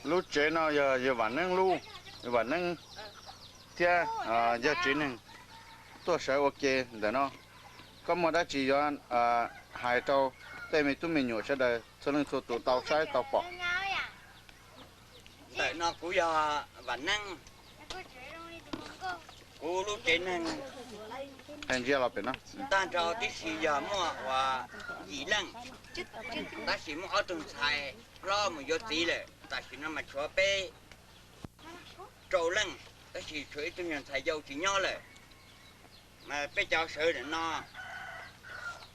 Lub tsev no yog yawg Vam Neeb lub, yawg Vam Neeb thiab yog tsev neeg tuaj sawv ua ke ntawm no. Koj muaj dab tsi yuav hais rau tej me tub me nyuam sawv daws txhua leej txhua tus tau saib tau pom? Ntawm no kuv yog Vam Neeb, kuv lub tsev neeg tag nrho tib si yog muaj uas yim leej, tab sis muaj ob tug ntxhais hlob mus yuav txiv lawm, tam sim no mas tshuav peb rau leej, tab sis tshuav ib tug nyuag ntxhais yau tsis nyob lawm. Mas peb cov sawv ntawm no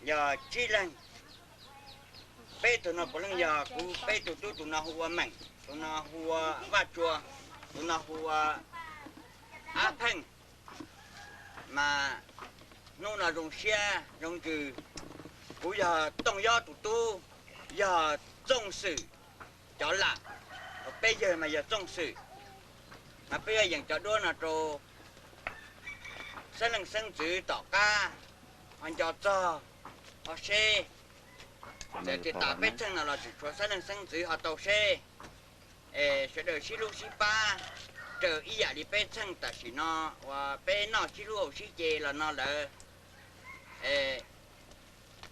yog tsib leeg. Peb tug no puav leej yog kuv peb tug tub, tus no hu ua Meem, tus no hu ua Vaj Tsua, tus no hu ua Ab Pheej. Mas hnub no zoo siab zoo ntsws, kuv yog Tooj Yob tus tub, yog Txooj Xwm cov lam, peb yawg mas yog Txooj Xwm. Mas peb yuav yeem cov duab no rau xeeb leej xeeb ntxwv tom qab ho nco txog ho seb. Txawm tias tas peb txheej no los tseem tshuav xeeb leej xeeb ntxwv ho tau seb. Es sawv daws sib hlub sib pab raws ib yam li peb txheej tam sim no uas peb noj sib hlub haus sib ce los no lawm. Es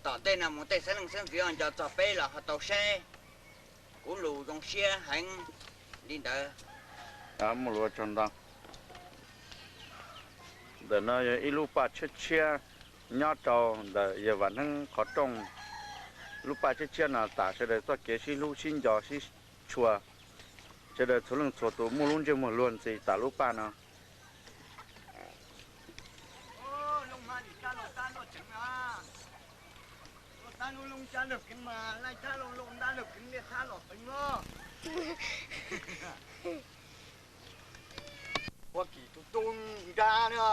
tom ntej no mus tej xeeb leej xeeb ntxwv ho nco txog peb los ho tau seb. Kuv lus zoo siab heev li ntawd. Muaj lus ua tsaug ntau. Ntawm no yog ib lub paj tshiab tshiab nyob rau ntawm yawg Vam Neeb qhov rooj. Lub paj tshiab tshiab no tas sawv daws txoj kev sib hlub sib nco sib tshua, sawv daws txhua leej txhua tus muaj lub ntsej muag luag ntxhi tas lub paj no. Huab Kis tus tub nrab na,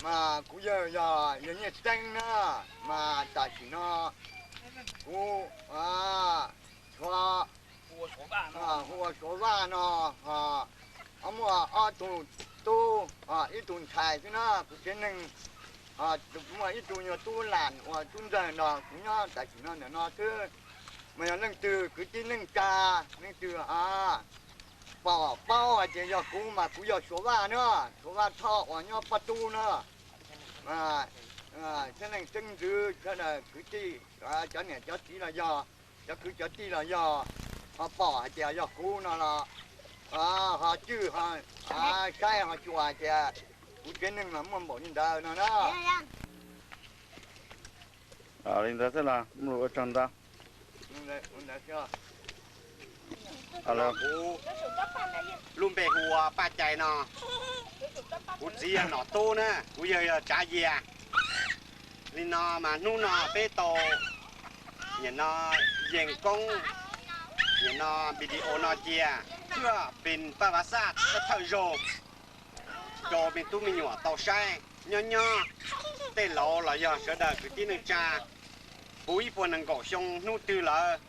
mas kuv yawg yog yawg Nyiaj Xeeb na, mas tam sim no kuv tshuav, hu ua Suav Vaj no, muaj ob tug tub, ib tug ntxhais xwb na. Kuv tsev neeg muaj ib tug nyuag tub lam uas tub ntxawg nrog kuv nyob tam sim no ntawm no xwb. Mas yog leej twg kwv tij neej tsa, leej twg pom paub hais tias yog kuv mas kuv yog Suav Vaj na, Suav Vaj Thoj uas nyob Paj Tub na. Xeeb leej xeeb ntxwv sawv daws kwv tij, cov niam cov txiv los yog, cov kwv cov tij los yog, ho pom hais tias yog kuv no los ho cwj saib ho xyuas hais tias kuv tsev neeg mas muaj npaum li ntawd no na. Li ntawd xwb los muaj lus ua tsaug ntau. Kuv lub npe hu ua Paj Cai no, kuv txiv yog Nom Tub na, kuv yawg yog Tsav Yias. Li no mas hnub no peb tau nim no yees koob nim no video no cia, cwj pes paj vav xaj thawj zaug rau me tub me nyuam tau saib. Nyob nyob tej laus los yog sawv daws kwv tij neej tsa, puv ib puas nees nkaum xyoo hnub twg lawm,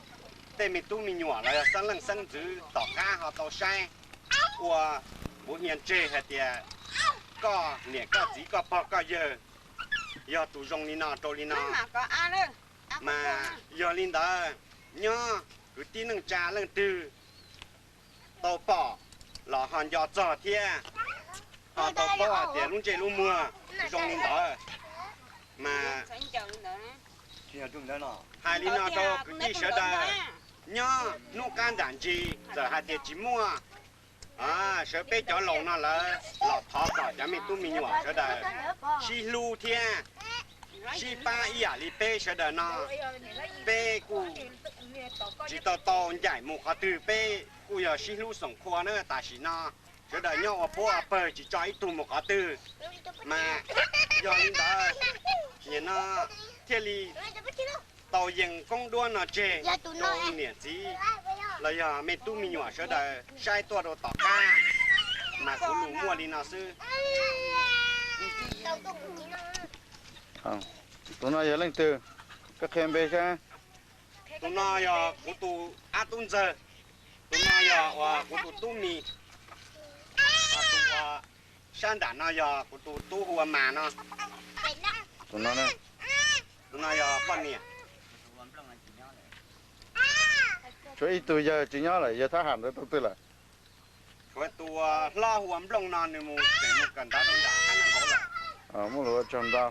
tej me tub me nyuam los yog xeeb leej xeeb ntxwv tom qab ho tau saib, ua kuv hnia ntseg hais tias koj niam koj txiv koj pog koj yawg yog tus zoo li no rau li no. Mas yog li ntawd, nyob kwv tij neej tsa leej twg tau pom los ho nco txog thiab ho tau paub hais tias lub ntsej lub muag zoo li ntawd. Mas hais li no rau kwv tij sawv daws, nyob hnub qab nram ntsis txawm hais tias tsis muaj sawv peb cov laus no lawm los thov kom cov me tub me nyuam sawv daws sib hlub thiab sib pab ib yam li peb sawv daws no. Peb kuj tsis tau tau ncaim mus qhov twg, peb kuj yog sib hlub xoom qhua na. Tam sim no sawv daws nyob ua puab ua pawg tsis tso ib tug mus qhov twg. Mas yog li ntawd, nim no thiaj li tau yees koob duab no tseg rau niam txiv los yog me tub me nyuam sawv daws saib tuaj rau tom qab. Mas kuv lus muaj li no xwb. Tus no yog leej twg? Koj qhia npe saib. Tus no yog kuv tus ab tub ntxawg. Tus no yog uas kuv tus tub mis. Tus uas sab nram no yog kuv tus tub hu ua Mas no. Tus no, tus no yog poj niam. Tshuav ib tug yawg tsis nyob lawm, yawg thab ham ntawd tau twg lawm? Tshuav tus hlob hu ua Nplooj no nws mus tseem mus kawm ntawv rau nram hab neeg hauv lawm. Muaj lus ua tsaug ntau.